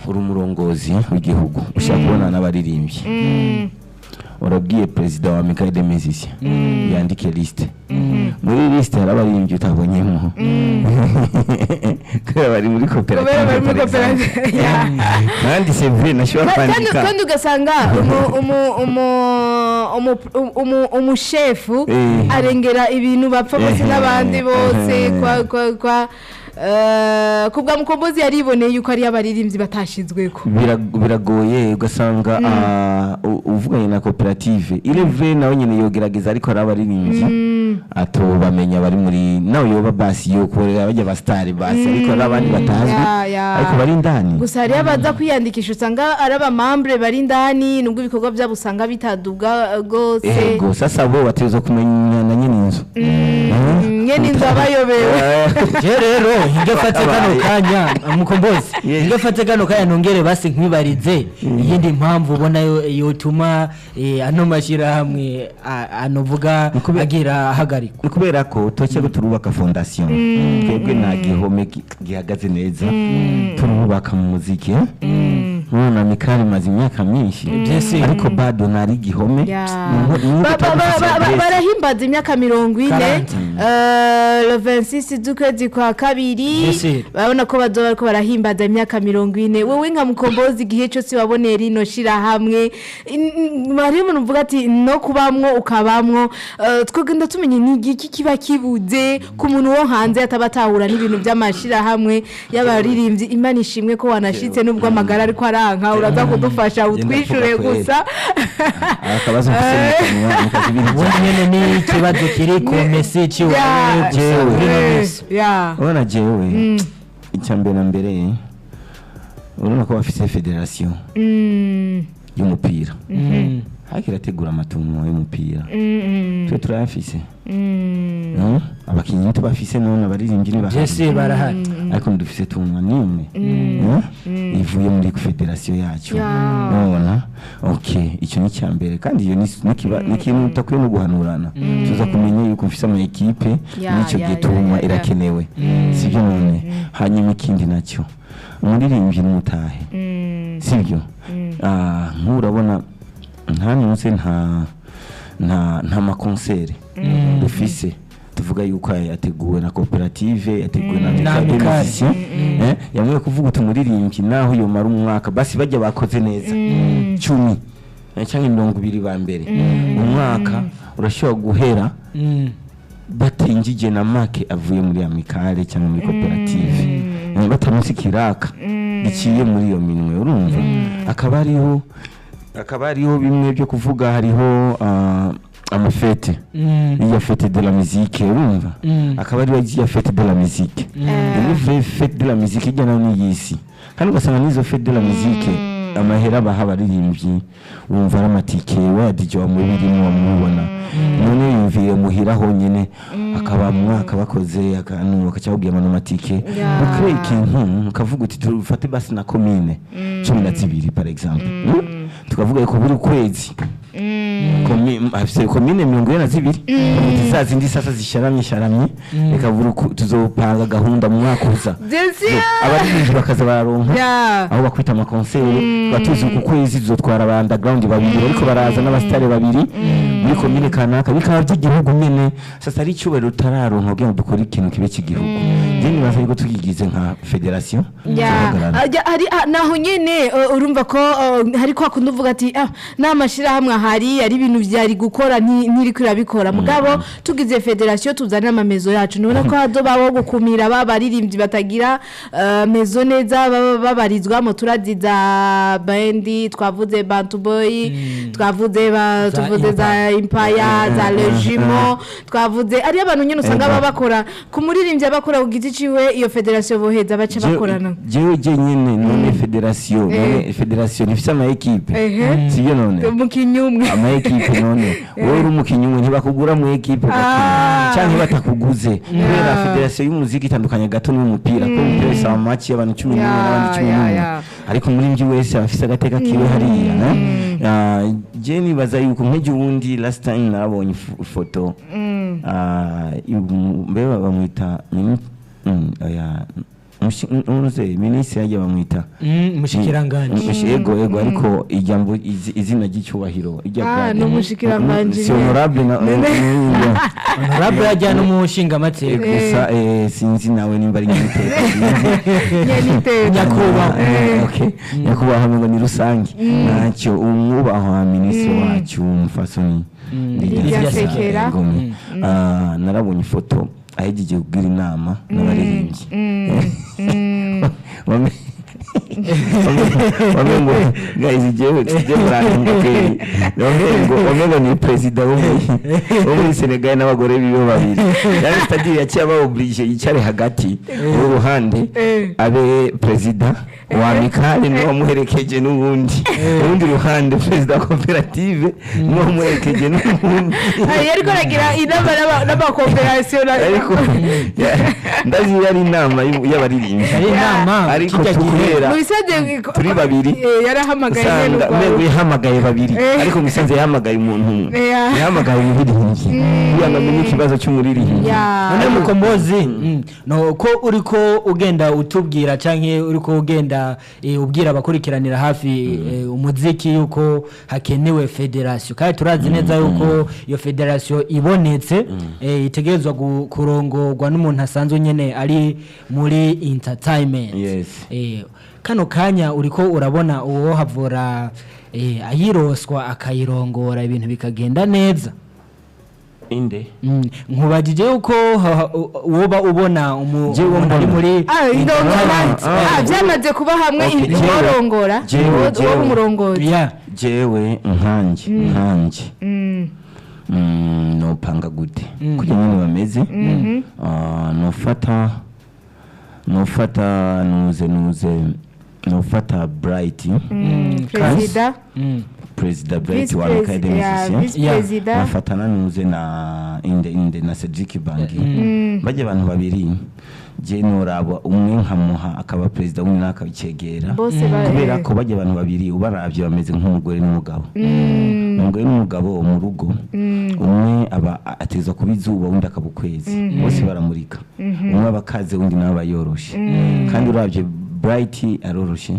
uri umurongozi w'igihugu, ushaka kubonana n'abaririmbyi, urabwiye perezida wa Amicale des Musiciens yandike liste. Muri liste hari abaririmbyi utabonyemo kubera bari muri Kubera bari koperative, muri par exemple. koperative, yeah. Kandi c'est vrai, nashobora kwandika. Kandi ugasanga umushefu arengera ibintu bapfa bose n'abandi bose. Kwa kubwa Mukombozi yariboneye yuko ari abaririmbyi batashizweko. Biragoye, ugasanga uvuganye na koperative ireve, nawe nyine yogerageza, ariko hari abaririmbyi atobamenya bari muri nawe, yoba basi yokorera bajya ba star basi, ariko hari abandi batazwi ariko bari indani. Gusa hariyo abaza kwiyandikisha, usanga ari abamambure bari indani, nubwo ibikorwa byabo usanga bitaduga rwose. Ego, sasa bo bategerezwa kumenya na nyine inzu. Nyene inzu abayobewe. Je rero hinge fate kano kanya, Mukombozi, hinge fate kano kanya nongere basi nkwibarize iyindi mpamvu ubona yotuma ano mashyirahamwe anovuga agira ahagarikwa. Ni kubera ko turacyari ko turubaka fondation. Twebwe nta gihome gihagaze neza turubaka mu muziki. None amicale imaze imyaka myinshi, Byese. ariko bado ntari igihome. Nuko tutagifise adresse. Barahimbaza imyaka 40 40. Le 26 z'ukwezi kwa kabiri. Yes. Barabona ko bazoba bariko barahimbaza imyaka 40. Wewe nka Mukombozi, igihe cyose waboneye rino shirahamwe, hariho umuntu uvuga ati no kubamwo ukabamwo, twagenda tumenye ni igiki kiba kibuze ku muntu wo hanze ataba atahura n'ibintu by'amashirahamwe y'abaririmbyi. Imana ishimwe ko wanashitse, nubwo amagara ariko aranka, uraza kudufasha Genda utwishure mvuga kweri. gusa. Akabazo mfise mu kanwa, mu kazi ibintu Ubundi nyene ni ikibazo kiri ku mesi ciwe gusa Jewe. muri ino minsi. Urabona jewe, icya mbere na mbere, urabona ko bafise federasiyo y'umupira, ariko irategura amatungo y'umupira, twe turayafise. Abakinyi tubafise, none abaririmbyi ntibahari. Byese barahari. Ariko ntidufise tunwa n'imwe ivuye muri federasiyo yacu. Nona okay, icyo ni icya mbere, kandi iyo ni ikintu utakwiye no guhanurana. Tuza kumenya yuko mfise ama ekipe n'icyo gihe tunwa irakenewe, sibyo? None hanyuma ikindi nacyo, umuririmbyi n'umutahe, sibyo? Nk'urabona nta ntuze, nta makonsere dufise tuvuga yuko aya yateguwe na koperative, yateguwe na Na Amicale des Amicale. Musiciens, yamwe kuvuga uti umuririmbyi naho yomara umwaka, basi bajya bakoze neza 10 canke 20 ba mbere, umwaka urashobora guhera batinjije na make avuye muri amicale cyangwa muri koperative, batamunsi kiraka. giciye muri iyo minwe, urumva akaba hariho bimwe byo kuvuga, hariho amafêtes, iya fête de la musique, urumva akaba ariyo iya fête de la musique, ni vraie fête de la musique ijya nayo n'iyisi, kandi ugasanga n'izo fête de la musique amahera baha abaririmbyi wumva ari amatike wa DJ wamubirimo wamubona. None yumvire muhira honyine akaba mu mwaka bakoze akantu bakaca babwira ngo amatike, ukore ikintu ukavuga uti tufate basi na komine 12 par exemple. Tukavuga ko buri kwezi afise komine 42, za zindi sasa zisharamye sharamye, reka buri tuzopanga gahunda mu mwaka uza. Bien sûr. Abaririmbyi bakaza bararonka aho bakwita amaconcerts, tuba tuzi ku kwezi tuzotwara aba underground babiri bariko baraza n'abasitari babiri muri komine kanaka, bikaba by'igihugu nyene. Sasa ari icyubahiro tutararonka kugira ngo dukore ikintu kibe cy'igihugu. Njye nibaza yuko tukigize nka fédération tuzohagarara. Hari naho nyene urumva ko hari kwa kundi uvuga ati ah n'amashirahamwe ahari ari ibintu vyari gukora ntiriko irabikora, mugabo tugize fédération tuzana amamezo yacu, nubona ko hazobaho gukumira ba baririmbyi batagira mezo neza baba babarizwamo. Turazi za bendi twavuze, Bantu Boy twavuze, ba Za tuvuze za Empire, za Legimo twavuze, ari abantu nyene usanga baba bakora ku muririmbyi abakora ku giti ciwe. Iyo fédération boheza baca bakorana. Jewe jenyene none fédération, none fédération ntifise ama équipe? Sibyo none? Umukinyi umwe. Ama équipe, none wowe uri umukinyi umwe ntibakugura mu équipe ugakina, canke batakuguze? Kubera fédération y'umuziki itandukanye gato n'umupira, kuko umupira bisaba match y'abantu 11 n'abandi cumi n'umwe, ariko umuririmbyi wese aba afise agateka kiwe hariya, eh? Je nibaza yuko nk'ejo bundi last time narabonye ifoto, mbeba bamwita oya, unuze minisitiri yagiye bamwita Umushikiranganji. Ego ego, ariko ijambo izina ry'icyubahiro ijya Ni umushikiranganji. Si honorable na Honorable yajya n'umushingamateka. Gusa sinzi nawe nimba ari nyiteka. Nyeniteka. Nyakubahwa. Okay, nyakubahwa ngo ni rusange ntacyo, umwubahwa minisitiri wacu umufasoni Lydia Lydia Sekera. Ngomwe. Narabonye ifoto ahejeje kugira inama n'abaririmbyi. Wamengo guys, jewe jewe murahinga kweli, wamengo ni president wo muri Senegal n'abagore biwe babiri, yani c'est-à-dire yaciye aba obligé yicare hagati w'uruhande, abe president wa amicale niwe wamuherekeje n'ubundi, urundi ruhande president wa koperative niwe wamuherekeje n'ubundi. Yariko aragira inama n'amakoperative. Ariko ndazi yari inama y'abaririmbyi. Yari inama ariko kijya gihe. kubera Mu bisanzwe turi babiri, yarahamagaye nyene usanga urwawe. umengo yahamagaye babiri, ariko musanze yahamagaye umuntu umwe, yahamagaye umuririmbyi kugira ngo amenye ikibazo cy'umuririmbyi. None Mukombozi, no ko uriko ugenda utubwira canke uriko ugenda ubwira abakurikiranira hafi umuziki yuko hakenewe fédération, kandi turazi neza yuko iyo fédération ibonetse itegerezwa kurongorwa n'umuntu asanzwe nyene ari muri entertainment. Yes. Kano kanya uriko urabona uwo havura ayiroswa akayirongora ibintu bikagenda neza? Inde? Nkubajije yuko woba ubona Jewe umuntu ari mbona. muri Indongora. Byamaze kuba hamwe. Okay, Uworongora, jewe, jewe. uwo umurongozi. Jewe nkanjye nopanga gute kugira nyine bameze? Nofata nuze nofata Bright, Perezida. Perezida Bright Vice wa Amicale ya, Musiciens. vice perezida. Nafatana nuze na inde na Cedric Bangi, bajya abantu babiri je noraba umwe nkamuha akaba perezida, umwe nawe akabicegera. Bose Kubera ko bajya abantu babiri ubaravye bameze nk'umugore n'umugabo. Umugore n'umugabo mu rugo, umwe aba atezwa kuba izuba, undi akaba ukwezi, bose baramurika. Umwe aba akaze, undi nawe aba yoroshe. Kandi uravye Bright aroroshe,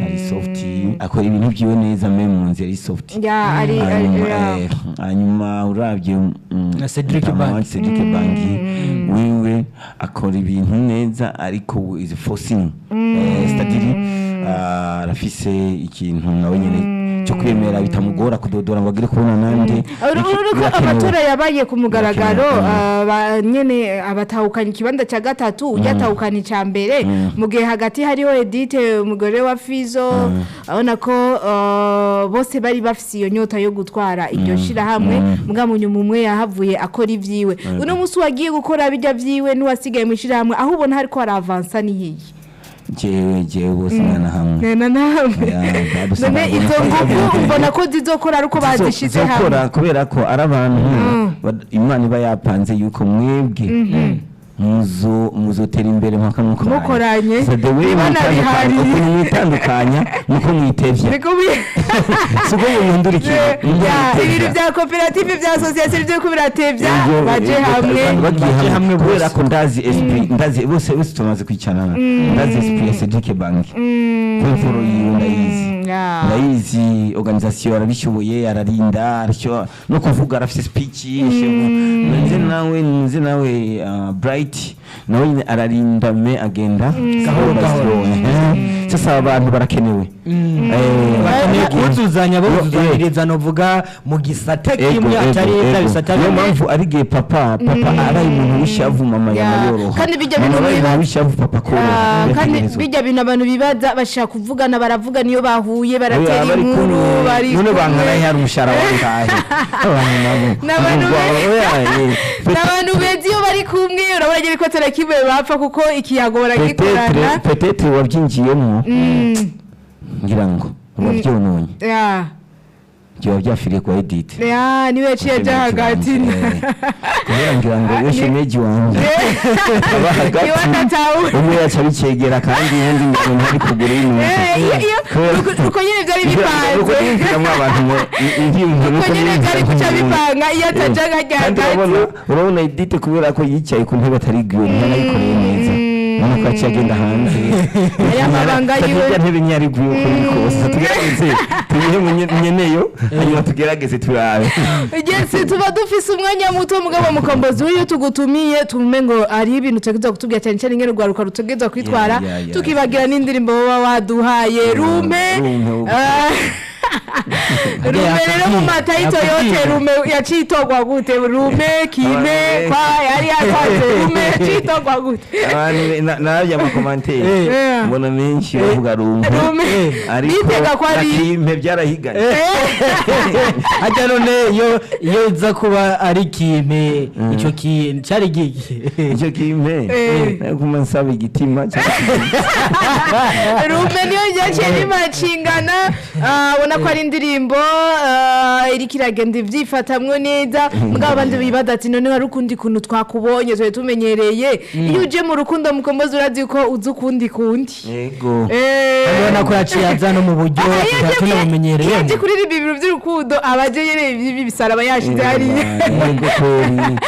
ari soft, akora ibintu byiwe neza, me mu nzira ari soft. Ya, ari Hanyuma, ya. Hanyuma uravye Na Cedric Mutama Bangi. wacu Cedric Bangi wiwe akora ibintu neza, ariko is forcing, c'est-à-dire Arafise ikintu nawe nyene cyo kwemera, bitamugora kudodora ngo agire kubona nande. Urabona ko Birakenewe. amatora yabaye ku mugaragaro. Birakenewe. Nyene abatahukanye ikibanza cya gatatu, ujya atahukana icya mbere, mu gihe hagati hariho Edith, umugore wa Fizo. Urabona ko bose bari bafise iyo nyota yo gutwara iryo shirahamwe, mbwa mu nyuma umwe yahavuye akora ivyiwe. Uno munsi wagiye gukora bijya vyiwe n'uwasigaye mu ishirahamwe, aho ubona hariko haravansa ni hehe? Jewe bose mwana hamwe. Nena namwe. Ya, badusaba None izo nguvu ubona ko zizokora ari uko bazishize hamwe? Zokora kubera ko ari abantu Imana iba yapanze yuko mwebwe muzotera imbere mpaka mukoranye. Mukoranye. So the way Ibona mwitandukanya, bihari. ukuntu mwitandukanya nuko mwitevya, Niko bi- siko muhindura ikintu. Ya, ibintu bya koperative, bya association byo kubiratevya, baje hamwe. Bagiye Baje hamwe hamwe kubera bose. ko ndazi esprit, ndazi bose tumaze kwicarana, ndazi esprit ya Cedric Bank, kwimfuro yiwe ndayizi. Ndayizi organisation, arabishoboye, ararinda, arasho no kuvuga, arafise speech. Nze nawe Bright nawe nyine ararinda, me agenda Gahoro gahoro. Sasa abantu barakenewe. Bakeneye kuzuzanya, buzuzanyiriza, novuga mu gisata kimwe, atari bya bisata Niyo bimwe. mpamvu ari igihe papa abaye umuntu w'ishavu, mama yoroha. Kandi bijya Mama bintu abaye biba- umuntu w'ishavu, papa koroha. Ah, kandi Birategerezwa. bijya bintu abantu bibaza, bashaka kuvugana, baravuga niyo bahuye, baratera Oya, bari inkuru, kumwe. bari None kumwe. bankana hari umushahara wangahe? Abantu nabo N'abantu Oya, n'abantu beza iyo bari kumwe, urabona nyine ko kimwe bapfa, kuko ikiyago baragikorana. Peut-être wabyinjiyemo, ngira ngo wabyononye, byaba byafiriye kwa Edith. Ya, niwe yaciye aja hagati. Kubera ngira ngo iyo shemeji wanjye aba hagati, Niwe atatahura. umwe yaca abicegera, kandi ubundi ngo ntari kugura ino. Uko nyine byari bipanze. Niyumviramo abantu ngo ndiyumvira. Uko nyine byari guca bipanga iyo ataja hajya Kandi hagati. urabona Edith, kubera ko yicaye ku ntebe atari gwiwe, ntanayikoreye neza, urabona ko yaciye agenda hanze. Aya mabanga yiwe. Iriya ntebe ntiyari gwiwe uko biri kose. Tugerageze tuyihe nyeneyo, hanyuma tugerageze turabe. Yes, tuba dufise umwanya muto, mugabo Mukombozi, w'iyo tugutumiye tume ngo ari ibintu utegerezwa kutubwira, cyane cyane ingene urwaruka rutegerezwa kwitwara, tukibagira n'indirimbo baba waduhaye, Rume. Rume, ubu. Ah, Rume rero mu mata y'itoyote, Rume yaciye itogwa gute? Rume kime kwa yari yakwaze, Rume yaciye itogwa gute? Abantu narabye amakomantere, mbona menshi bavuga Rumpe. Rume. Ariko Bitega ko ari na Kimpe byarahiganye. Hajya none iyo iza kuba ari Kimpe, icyo kintu cyari giki? Icyo Kimpe kuma nsaba igitima Rume niyo yaciye rimacingana. Ubona ko ari indirimbo iriko iragenda ivyifatamwo neza, mugabo abandi bibaza ati none hari ukundi kuntu twakubonye twari tumenyereye. Iyo uje mu rukundo, Mukombozi, urazi ko uzi ukundi kundi. Yego. Urabona ko yaciye aza no mu buryo Ah, iyo aje tunabumenyereye. Iyo aje kuririmba ibintu by'urukundo, aba aje nyene ibi bisaraba yashize hariya. Yego kweri,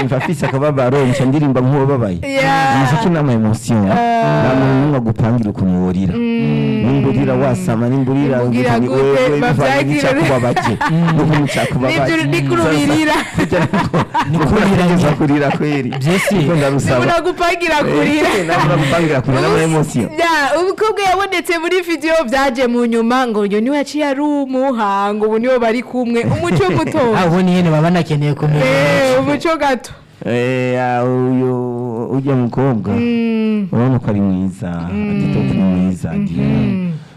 mba mfise akababaro, nca ndirimba nk'uwababaye. Umuziki n'ama émotion, nta muntu n'umwe agupangira ukuntu worira. Nimba urira wasama, nimba urira Ugira ngo gute, wewe bivanye bavyakire. n'icyakubabaje n'ukuntu cyakubabaje. Nivyo nikurubirira. Niko ngerageza kurira kweri. Vyesi. Niko ndarusaba. Nibura kurira. Nabura gupangira kurira n'ama émotion. Ya, umukobwa yabonetse muri video byaje mu nyuma ngo uyu niwe yaciye ari umuhango, ubu niwe bari kumwe, umuco muto. Aho ni nyene baba banakeneye kumenya. Umuco gato. Uyu ujya mukobwa, urabona ko ari mwiza, Aditopu ni mwiza, Adiyo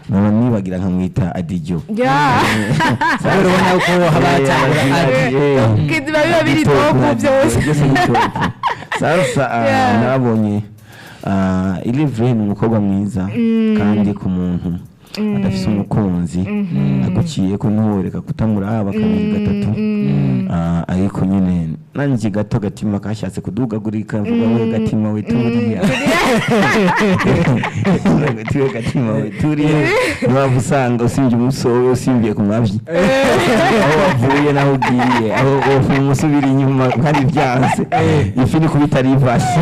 nkaba nibagira nkamwita Adijo. Urabona ko haba hatangura adi. Kiziba biba biri top byose. Byose ni top. Sasa nabonye Ilivre ni umukobwa mwiza, kandi ku muntu adafise umukunzi aguciye ko ntiworeka kutamuraba kabiri gatatu. Ariko nyine nanjye gato gatima kashatse kudugagurika, mvuga we gatima we turiya, tuwe gatima we turiya, ntiwaba usanga usimbye umusowe, usimbiye ku mavyi, aho wavuye naho ugiye, aho umusubira inyuma kandi byanse, ifi ni kubita rivasi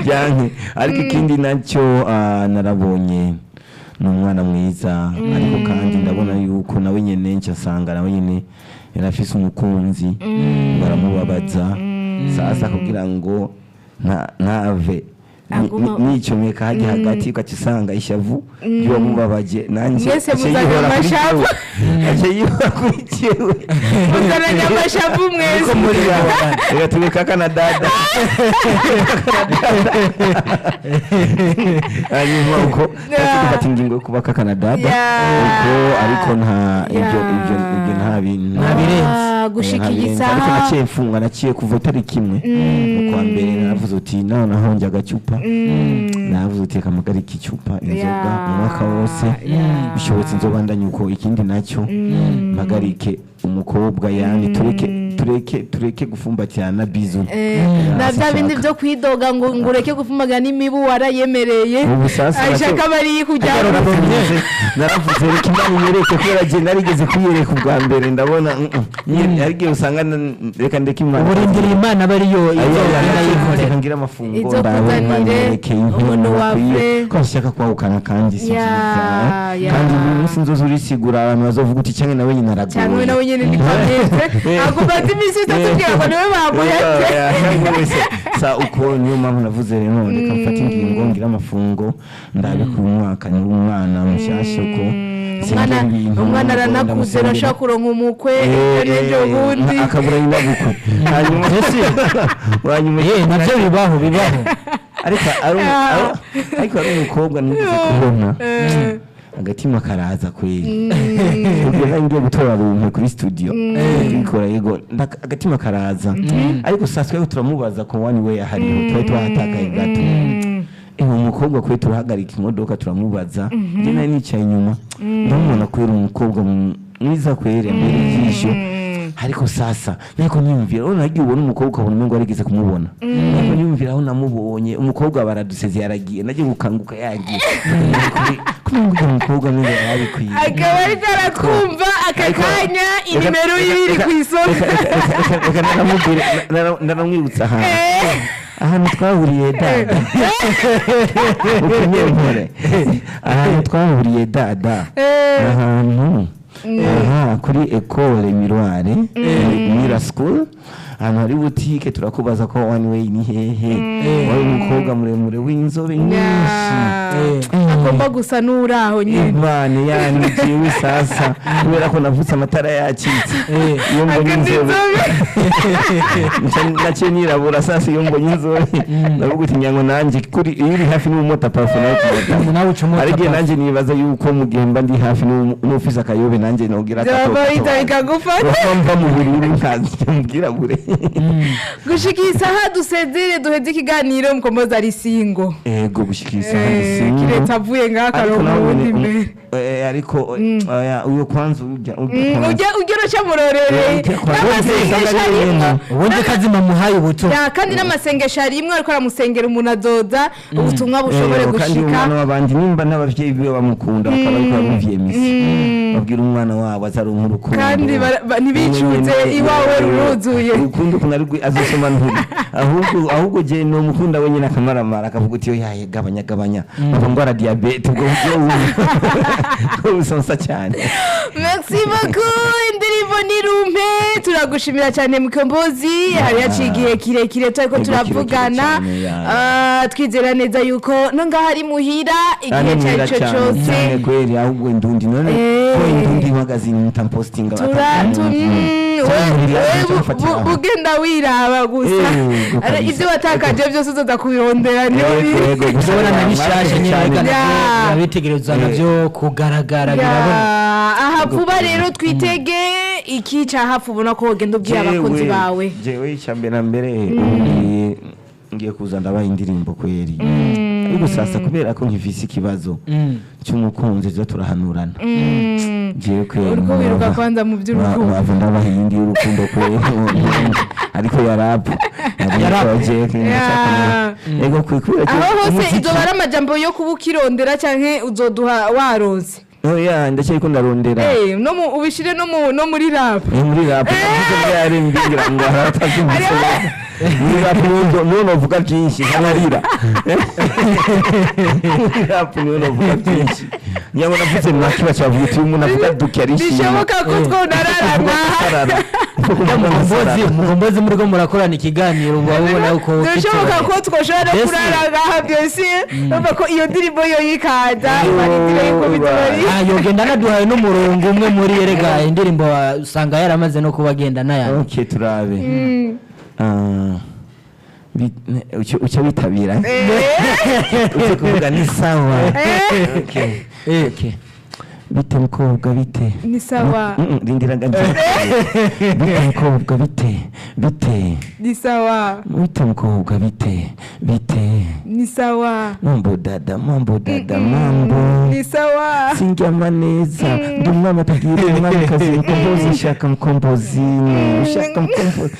byanke. Ariko ikindi nacyo, narabonye ni umwana mwiza, ariko kandi ndabona yuko nawe nyene nca nsanga nawe nyene yari afise umukunzi, baramubabaza. Sasa kugira ngo ntave Nicomeka hajya hagati, ugaca usanga ishavu ry'uwamubabaje nanjye Mwese aca muzana yihora kuri amashavu. jewe. Aca yihora kuri jewe. Muzananye amashavu mwese. Ko muri reka tube kaka na dada. Hanyuma uko dufata ingingo yo kuba kaka na dada, uko, ariko nta ibyo ibyo nta bintu. Nta birenze. Gushika nta iyi birenze. Ariko saha. naciye mfunga, naciye kuva itariki 1 mu kwa mbere, naravuze uti noneho njya agacupa, naravuze uti reka mpagarike icupa inzoga umwaka wose, bishobotse nzobandanye uko. Ikindi nacyo, mpagarike umukobwa, yani tureke gufumbatirana bizu. Na bya bindi byo kwidoga ngo ureke gufumagana n'imibu warayemereye. Ubu sasa ashaka bari kujya. Naravuze reka Imana inyereke, kubera jye narigeze kwiyereka ubwa mbere, ndabona hari igihe usanga reka ndeke Imana. Uburindiriye Imana aba ariyo izogenda yikorera. Reka ngire amafungo, Izo ndabe Imana kuzanire inyereke umuntu inkono wa bakwiye fe. ko nshaka kwahukana kandi si byiza. Ya. Kandi uyu munsi nzoza urisigura, abantu bazovuga uti cyangwa nawe nyine aragoye. Cyangwa nawe nyine ni kameze agufata iminsi itatu ubwira ngo niwe bamuhetse. Sa uko niyo mpamvu navuze rero reka mfate ingingo ngire amafungo, ndabe ku mwaka ni umwana mushyashya uko Umwana nsengera ibintu, umwana aranakuze, ndamusengera. arashobora kuronka umukwe ejo n'ejo bundi. Akabura nyinabukwe, hanyuma hanyuma Nabyo bibaho, bibaho. Ariko ari umukobwa nigeze kubona, agatima karaza kweli. Ubwo nari ngiye gutora rumwe kuri studio kubikora, yego, agatima karaza, ariko saa twari turamubaza ko one way ahariho twari twahatakaye gato. Uwo mukobwa kwe turahagarika imodoka turamubaza, njye nari nicaye inyuma, ndamubona kwera umukobwa mwiza kwera mbere ijisho. Ariko sasa niko niyumvira, urabona nagiye ubona umukobwa ukabona umengo warigeze kumubona, niko niyumvira aho namubonye. Umukobwa baraduseze yaragiye, nagiye gukanguka yagiye kumenya ngo uyu mukobwa niba yarabikwiye. Akaba ariko aratwumva aka kanya, inimero yiwe iri ku isoko. Reka naramubwire, naramwibutsa ahantu twahuriye dada, ukunyenkore ahantu twahuriye dada, ahantu aha kuri école Miroir, Mira School, ahantu hari butike, turakubaza ko one way ni hehe. Wari umukobwa muremure w'inzobe nyinshi. Agomba gusa n'uraho nyine. Imana yani jewe sasa kubera ko navutse amatara yacitse, iyo mbonye Akunda inzobe inzobe. Naciye nirabura. Sasa iyo mbonye inzobe ndavuga uti nyango nanjye kuri iyo uri hafi n'umumota parfum nawe kumota. Nawe uca umota Ariko parfum. nanjye nibaza yuko mu gihe mba ndi hafi n'ufise akayobe nanjye nogira Byaba bihita bikagufata. Mva mu bururu nkaza mu bwirabure. Gushika iyi saha dusezere duheze ikiganiro, Mukombozi ari single? Ego, gushika iyi saha ndi single. Kiretse avuye ngaho Ariko akaronka nawe uwundi nyene, imbere. Ariko oya, uyo kwanza ujya kwanza. Ujya uraca murorereye. Ujya kwanza. N'amasengesho Usanga ari arimwo. nyene. Ubundi kazima muhaye ubuto. Ya, kandi n'amasengesho arimwo, ariko aramusengera umuntu azoza ubutumwa bushobore Kandi gushika. umwana w'abandi, nimba n'abavyeyi biwe bamukunda bakaba bariko baramuvye misi, babwira umwana wabo azaronka urukundo. Kandi ntibicuze, iwawe ruruzuye. Urukundo ukuntu ari azosoma nturi, ahubwo je no mukunda wenyine akamaramara akavuga uti yaye gabanya gabanya bava ngwara diabete, ubwo buryo ubu busonsa cyane. Merci beaucoup, indirimbo ni rumpe. Turagushimira cyane Mukombozi, hari yaciye igihe kirekire turiko Yego, turavugana. kirekire cyane, ya. Twizera neza yuko no ngaho ari muhira igihe Muhira cyari cyo cyane, cyose. cyane kweli. Ahubwo indundi none ko indundi magazine mutampostinga? Tura tu we ugenda wiraba gusa. Yego, kabisa. Ibyo watakaje byose uzoza kubirondera niyo biri. Yego, gusa Ubona na bishasha nyine cyane. reka navyo urabitegereza navyo kugaragara birabona. Aha vuba rero twitege iki ca hafi, ubona ko wogenda ubwira abakunzi bawe? Jewe icya na mbere ubu ngiye kuza ndabaha indirimbo kweri, ariko sasa kubera ko nkifise ikibazo cy'umukunzi tuza turahanurana jewe kweri. Uriko wiruka kwanza mu by'urukundo. Wava ndabaha iyindi y'urukundo kweri, ariko ya rap. Ya rap. Yego, kubera ko Aho hose izoba ari amajambo yo kuba ukirondera canke uzoduha waronse? Oya, ndacyariko ndarondera. No mu ubishire no muri rap. Muri rap navuze muri R&B, ngira ngo hari abatabyumvise. Muri rap niho novuga byinshi nkanarira. Muri rap niho novuga byinshi, ngira ngo navuze make bacavuga uti uyu muntu avuga duke arishima. Bishoboka ko twonararana. Arara. Mukombozi, Mukombozi, muri ko murakorana ikiganiro, uba ubona uko Birashoboka ko twoshobora no Mbese- kurara ngaha byose, urumva ko iyo ndirimbo yo yikaza ibarindire yuko bitubari. Ah, yogenda anaduhaye n'umurongo umwe muri erega indirimbo, usanga yaramaze no kuba agenda n'ayandi. Okay, turabe. Ah, ucyo witabira, ucyo kuvuga ni sawa. Okay. Okay. Bite mukobwa, bite? Ni sawa. Rindira nganje. Bite mukobwa, bite, bite? Ni sawa. Bite mukobwa, bite, bite? Ni sawa. Mambo dada, mambo dada, mambo. Ni sawa. Sindyama neza, ndi umwami atagira umwamikazi. Mukombozi, shaka mukombozi, ushaka mukombozi.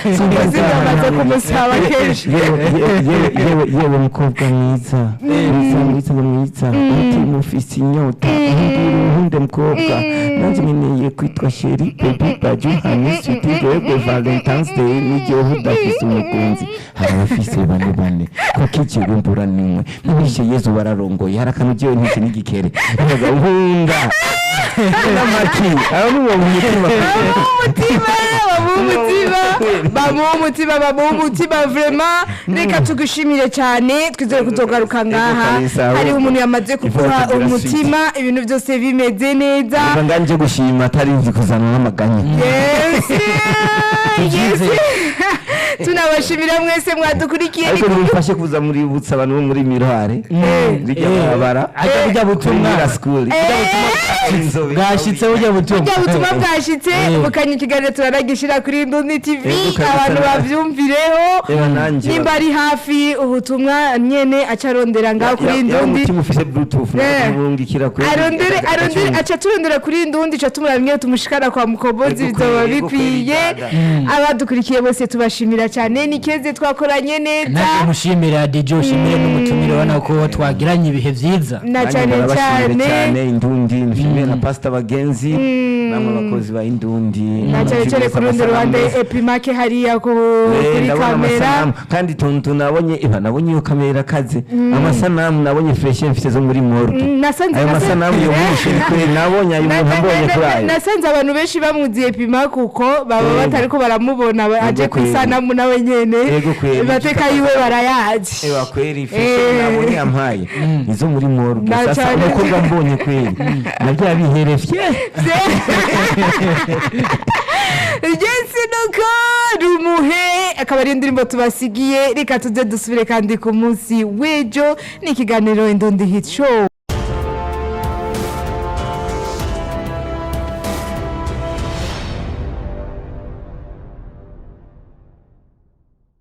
Mukombozi bamaze kumusaba kenshi. Yewe, yewe, yewe, yewe mukobwa mwiza, mwiza, mwiza, mwiza, umutima ufise inyota, umbwira unkunde mukobwa, nanjye nkeneye kwitwa chérie, baby, baju, honey, sweetie, bebe. Valentine's Day n'igihe udafise umukunzi, hari abafise bane bane, kuko ikibumbura nimwe ntibishe Yezu wararongoye, hari akantu ugiye ntiki n'igikere Uvuga, nkunda n'amaki aho ni uwo mutima. Bamuha umutima, bamuha umutima, bamuha umutima, bamuha umutima vraiment. Reka tugushimire cyane, twizere kuzogaruka ngaha. Kabisa, Hariho ahubwo. umuntu yamaze kuguha Ifoto umutima, ibintu byose bimeze neza. Reka nganje gushima atarinzi kuzana n'amaganya. Yes, tunabashimira mwese mwadukurikiye. Ariko nimufashe kuza muributsa abantu bo muri mirohare rijya barabara Ajya burya butumwa. Mira school. Bwashitse burya butumwa. Burya butumwa bwashitse. Mukanya ikiganiro turanagishira kuri Ndundi TV, kabisa. abantu bavyumvireho. Eba nanjye. Nimba ari hafi ubutumwa nyene acarondera ngaho kuri Ndundi. Umutima ufise bluetooth murungikira kuri Arondere, arondere, aca turondera kuri Ndundi, aca tumura bimwe tumushikana kwa Mukombozi. Yego Bizoba kweri, yego kweri, bikwiye. dada. Abadukurikiye bose tubashimira cyane, ni keze twakoranye neza. Nanjye mushimira DJ, ushimire n'umutumire, ubona ko twagiranye ibihe byiza. Na cyane cyane. Cyane Indundi, nshimire na Pastor Bagenzi namwe abakozi ba Indundi. Na cyane cyane ku rundi ruhande Epimake hariya kuri Ndabona kamera. amasanamu kandi tuntu nabonye, iba nabonye iyo kamera kaze, amasanamu nabonye fresh mfite zo muri morgue. Nasanze Ayo masanamu yo mushe kuri nabonye ayo muntu mbonye kuri ayo. Nasanze abantu benshi bamuziye Pima kuko baba batariko baramubona aje Yego kweri. kwisanamu nawe nyene. Yego kweri. Mateka yiwe barayazi. Ewa kweri, fresh nabonye yampaye izo muri morgue. Na Sasa cyane. umukobwa mbonye kweri na bya biherefye. Jesi nuko rumuhe akaba ari indirimbo tubasigiye. Reka tuze dusubire kandi ku munsi w'ejo n'ikiganiro Indundi Hit Show.